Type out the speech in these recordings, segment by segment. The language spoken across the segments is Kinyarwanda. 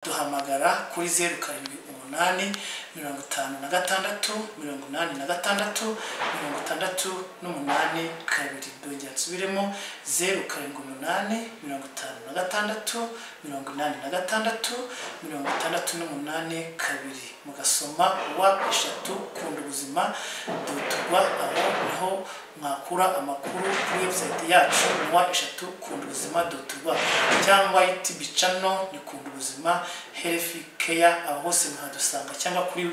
Duhamagara kuri 078 56 86 68 2. Ndongera nsubiremo: 078 56 86 68 2. Mugasoma w3kundubuzima.rw, aho niho mwakura amakuru kuri website yacu, w3kundubuzima.rw, cyangwa YouTube channel ni Kunda Ubuzima Health Care, aho hose mwahadusanga, cyangwa kuri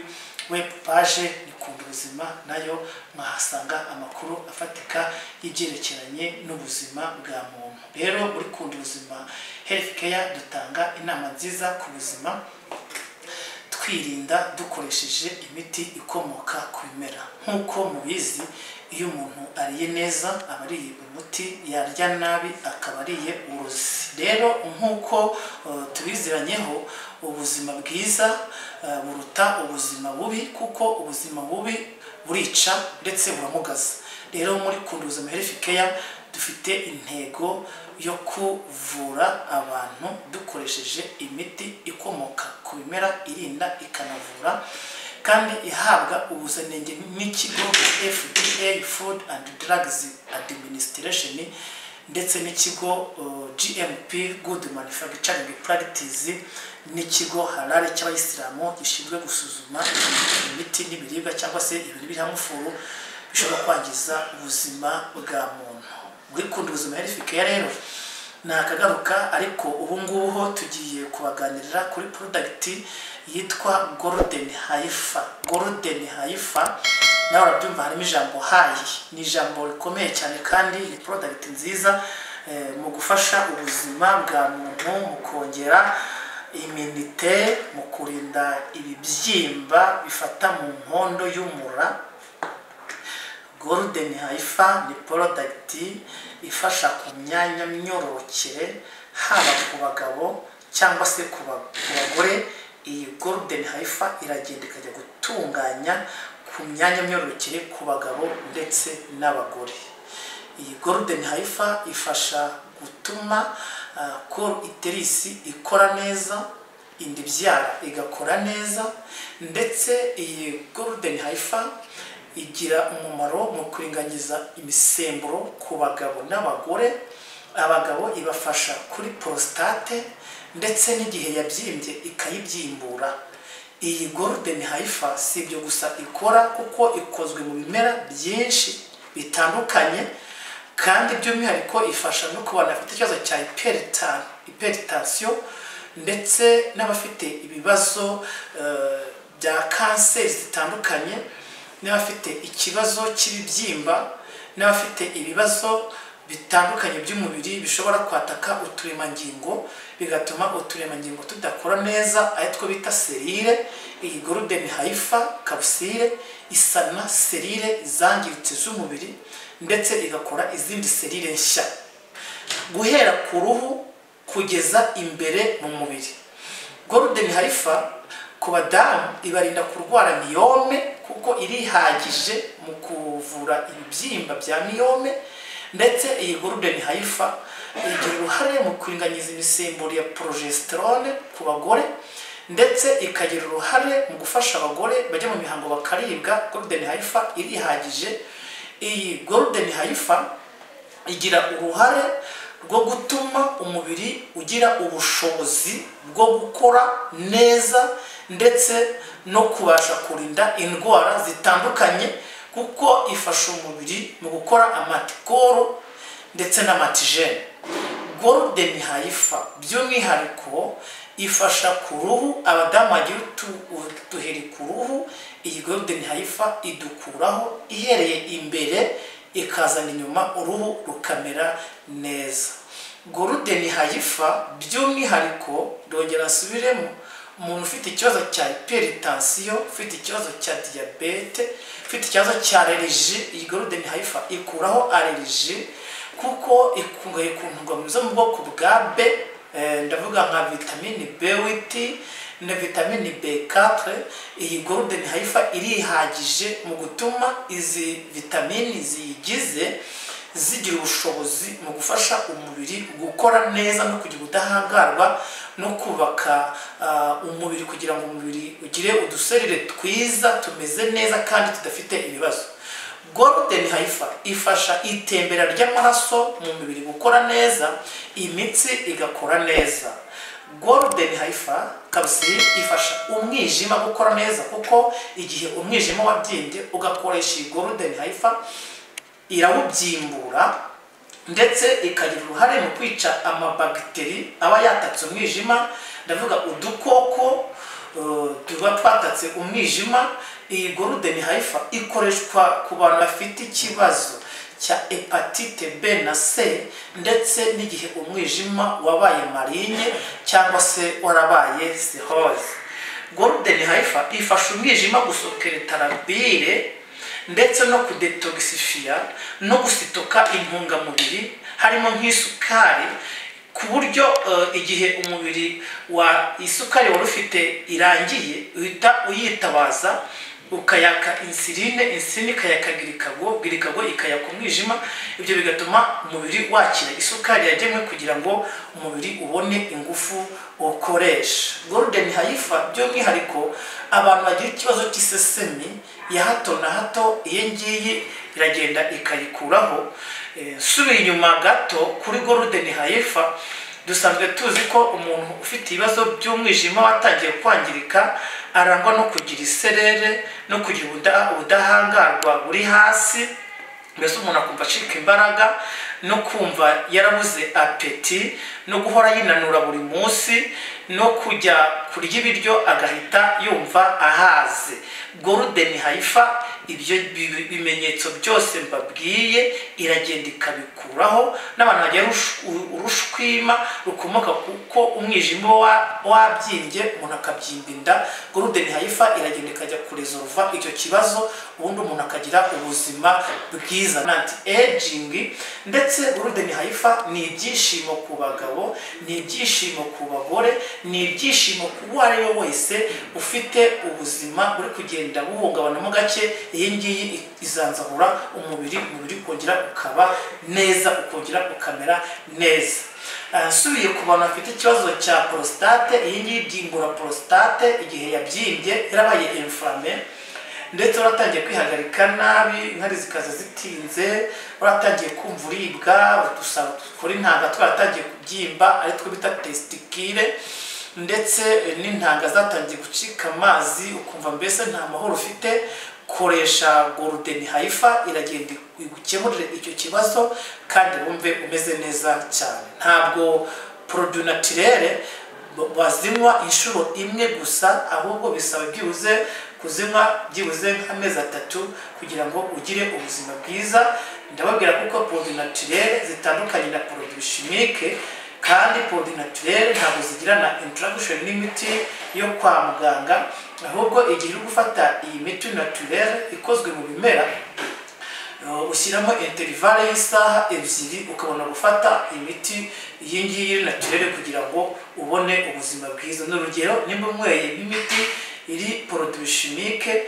web page ni Kunda Ubuzima, nayo mwahasanga amakuru afatika y'ibyerekeranye n'ubuzima bwa muntu. Rero muri Kunda Ubuzima Health Care dutanga inama nziza ku buzima, twirinda dukoresheje imiti ikomoka ku bimera. Nk'uko mubizi, iyo umuntu ariye neza aba ariye umuti, yarya nabi akaba ariye uburozi. Rero nk'uko tubiziranyeho, ubuzima bwiza buruta ubuzima bubi, kuko ubuzima bubi burica ndetse buramugaza. Rero muri Kunda Ubuzima Health Care dufite intego yo kuvura abantu dukoresheje imiti ikomoka ku bimera, irinda ikanavura, kandi ihabwa ubuziranenge n'ikigo FDA, Food and Drugs Administration, ndetse n'ikigo GMP, Good Manufacturing Practice, n'ikigo Halal cy'abayisilamu gishinzwe gusuzuma imiti n'ibiribwa cyangwa se ibintu biri hamufuru bishobora kwangiza ubuzima bwa muntu. Muri Kunda Ubuzima Health Care rero ni akagaruka, ariko ubu ngubu ho tugiye kubaganirira kuri product yitwa Golden Haifa. Golden Haifa, nawe urabyumva harimo ijambo high, ni ijambo rikomeye cyane, kandi ni product nziza mu gufasha ubuzima bwa muntu, mu kongera immunité, mu kurinda ibibyimba bifata mu nkondo y'umura. Golden Haifa ni product ifasha ku myanya myororokere, haba ku bagabo cyangwa se ku bagore. Iyi Golden Haifa iragenda ikajya gutunganya ku myanya myororokere ku bagabo ndetse n'abagore. Iyi Golden Haifa ifasha gutuma col utérus ikora neza, inda ibyara igakora neza, ndetse iyi Golden Haifa igira umumaro mu kuringaniza imisemburo ku bagabo n'abagore. Abagabo ibafasha kuri prostate, ndetse n'igihe yabyimbye ikayibyimbura. Iyi Golden Haifa si ibyo gusa ikora, kuko ikozwe mu bimera byinshi bitandukanye, kandi by'umwihariko ifasha no ku bantu bafite ikibazo cya hypertension, ndetse n'abafite ibibazo bya kanseri zitandukanye, n'abafite ikibazo cy'ibibyimba, n'abafite ibibazo bitandukanye by'umubiri bishobora kwataka uturemangingo, bigatuma uturemangingo tudakora neza, ari two bita cellule. Iyi Golden Haifa capsule isana cellule zangiritse z'umubiri, ndetse igakora izindi cellule nshya, guhera ku ruhu kugeza imbere mu mubiri. Golden Haifa ku badamu ibarinda kurwara myome, kuko irihagije mu kuvura ibibyimba bya myome. Ndetse iyi Golden Haifa igira uruhare mu kuringaniza imisemburo ya progesterone ku bagore, ndetse ikagira uruhare mu gufasha abagore bajya mu mihango bakaribwa. Golden Haifa irihagije. Iyi Golden Haifa igira uruhare rwo gutuma umubiri ugira ubushobozi bwo gukora neza, ndetse no kubasha kurinda indwara zitandukanye, kuko ifasha umubiri mu gukora ama anticorps ndetse n'ama antigènes. Golden Haifa by'umwihariko ifasha ku ruhu. Abadamu bagira uduheri ku ruhu, iyi Golden Haifa idukuraho ihereye imbere ikazana inyuma, uruhu rukamera neza. Golden Haifa by'umwihariko, ndongera nsubiremo, umuntu ufite ikibazo cya hypertension, ufite ikibazo cya diyabete, ufite ikibazo cya allergie, iyi Golden Haifa ikuraho allergie, kuko ikungahaye ku ntungamubiri zo mu bwoko bwa B, ndavuga nka vitamine B8 na vitamine B4. Iyi Golden Haifa irihagije mu gutuma izi vitamini ziyigize zigira ubushobozi mu gufasha umubiri gukora neza no kugira ubudahangarwa no kubaka umubiri kugira ngo umubiri ugire uduserire twiza tumeze neza kandi tudafite ibibazo. Golden Haifa ifasha itembera ry'amaraso mu mubiri gukora neza, imitsi igakora neza. Golden Haifa capsule ifasha umwijima gukora neza, kuko igihe umwijima wabyimbye ugakoresha Golden Haifa irawubyimbura ndetse ikagira uruhare mu kwica amabagiteri aba yatatse umwijima, ndavuga udukoko tuba twatatse umwijima. Iyi Golden Haifa ikoreshwa ku bantu bafite ikibazo cya hepatite B na C, ndetse n'igihe umwijima wabaye marinye cyangwa se warabaye cirrhose. Golden Haifa ifasha umwijima gusokereta bile ndetse no kudetoxifia no gusitoka intungamubiri harimo nk'isukari, ku buryo igihe umubiri wa isukari wari ufite irangiye uhita uyitabaza ukayaka insuline, insuline ikayaka girikago, girikago ikayaka umwijima. Ibyo bigatuma umubiri wakira isukari yagemwe kugira ngo umubiri ubone ingufu ukoresha. Golden Haifa by'umwihariko abantu bagira ikibazo cy'isesemi ya hato na hato, iyi ngiyi iragenda ikayikuraho. Subiye inyuma gato kuri Golden Haifa, dusanzwe tuzi ko umuntu ufite ibibazo by'umwijima watangiye kwangirika arangwa no kugira iserere no kugira ubudahangarwa buri hasi, mbese umuntu akumva acika imbaraga no kumva yarabuze apeti no guhora yinanura buri munsi no kujya kurya ibiryo agahita yumva ahaze. Golden Haifa ibyo bimenyetso byose mbabwiye iragenda ikabikuraho. N'abantu bagira urushwima rukomoka kuko umwijima wabyimbye umuntu akabyimba inda, Golden Haifa iragenda ikajya kuresolva icyo kibazo, ubundi umuntu akagira ubuzima bwiza. Anti aging ndetse Golden Haifa ni ibyishimo ku bagabo, ni ibyishimo ku bagore, ni ibyishimo ku uwo ari we wese ufite ubuzima buri kugenda buhungabanamo gake. Iyi ngiyi izanzahura umubiri, umubiri ukongera ukaba neza, ukongera ukamera neza. Nsubiye ku bantu bafite ikibazo cya prostate, iyi ngiyi ibyimbura prostate igihe yabyimbye yarabaye inflamme, ndetse waratangiye kwihagarika nabi, inkari zikaza zitinze, waratangiye kumva uribwa, udusabo dukora intanga twaratangiye kubyimba ari two bita testicule, ndetse n'intanga zatangiye gucika amazi, ukumva mbese nta mahoro ufite. Koresha Golden Haifa iragenda igukemurire icyo kibazo kandi wumve umeze neza cyane. Ntabwo produit naturel bazinywa inshuro imwe gusa, ahubwo bisaba byibuze kuzinywa byibuze nk'amezi 3 kugira ngo ugire ubuzima bwiza. Ndababwira kuko produit naturel zitandukanye na produit chimique, kandi produit naturel ntabwo zigirana interaction n'imiti yo kwa muganga, ahubwo igihe uri gufata iyi miti naturel ikozwe mu bimera ushyiramo intervalle y'isaha 2 ukabona gufata imiti iyi ngiyi naturel kugira ngo ubone ubuzima bwiza. N'urugero nimba unyweye imiti iri produit chimique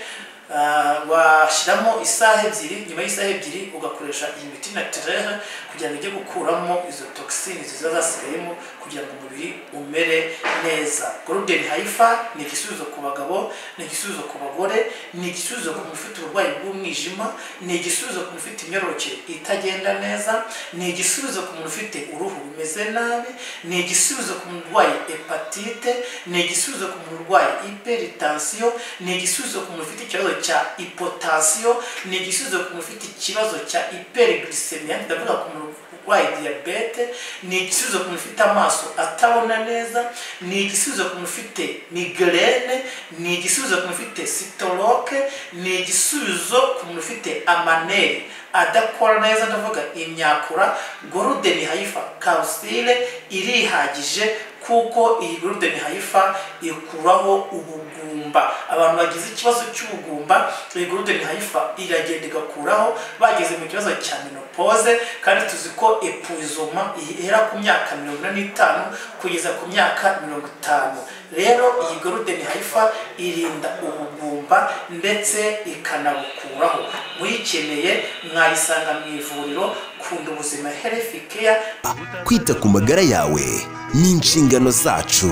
washyiramo isaha 2, nyuma y'isaha 2 ugakoresha iyi miti naturel kugira ngo ijye gukuramo izo toxines ziza zasigayemo kugira ngo umubiri umere neza. Golden Haifa ni igisubizo ku bagabo, ni igisubizo ku bagore, ni igisubizo ku muntu ufite uburwayi bw'umwijima, ni igisubizo ku muntu ufite imyororokere itagenda neza, ni igisubizo ku muntu ufite uruhu rumeze nabi, ni igisubizo ku muntu urwaye hepatite, ni igisubizo ku muntu urwaye hypertension, ni igisubizo ku muntu ufite ikibazo cya hypotension, ni igisubizo ku muntu ufite ikibazo cya hyperglycemia, ndavuga ku muntu urwaye diabete, ni igisubizo ku muntu ufite amaso atabona neza, ni igisubizo ku muntu ufite migraine, ni igisubizo ku muntu ufite stroke, ni igisubizo ku muntu ufite amaneri adakora neza, ndavuga imyakura. Golden Haifa capsule irihagije kuko iyi Golden Haifa ikuraho ubugumba. Abantu bagize ikibazo cy'ubugumba, iyi Golden Haifa iragenda igakuraho. Bageze mu kibazo cya menopause, kandi tuzi ko épuisement ihera ku myaka 45 kugeza ku myaka 50. Rero iyi Golden Haifa irinda ubugumba ndetse ikanabukuraho. Muyikeneye mwayisanga mu ivuriro Kunda Ubuzima Health Care. Kwita ku magara yawe ni inshingano zacu.